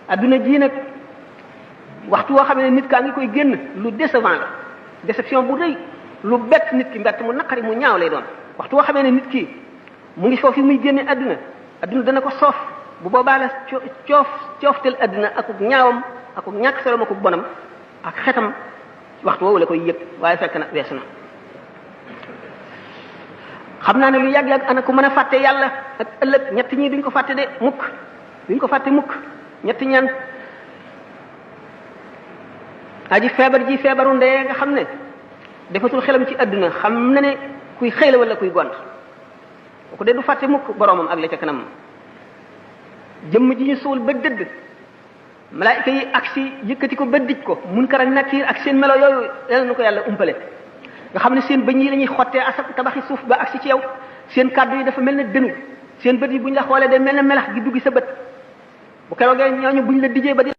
adduna ji nag waxtu woo xam ne nit kaa ngi koy génn lu décevant la déception bu rëy lu bett nit ki mbett mu naqari mu ñaaw lay doon waxtu woo xamee ne nit ki mu ngi foofu muy génne adduna dana ko soof bu boobaa la cooftel adduna akuk ñaawam akuk ñàkk solom akuk bonam ak xetam waxtu woowu la koy yëg waaye fekk na weesu na xam naa ne lu yàgg-yàgg ana ku mën a fàtte yàlla ak ëllëg ñett ñi duñ ko fàtte de mukk duñ ko fàtte mukk ñetti ñaan aji feebar ji feebaru ndee nga xam ne defatul xelam ci adduna xam na ne kuy xëy la wala kuy gont kooku de du fàtte mukk boroomam ak la ca kanam jëmm ji ñu suul ba dëdd malaayika yi agsi yëkkati ko ba dij ko Munkar ak Nakiir ak seen melo yooyu yal na ko yàlla umpale nga xam ne seen bëñ yi la ñuy xottee asak tabaxi suuf ba agsi ci yow seen kàddu yi dafa mel ne dënu seen bët yi bu ñu la xoolee day mel ne melax gi duggi sa bët bu keroogee ñooñu buñ la dijee ba di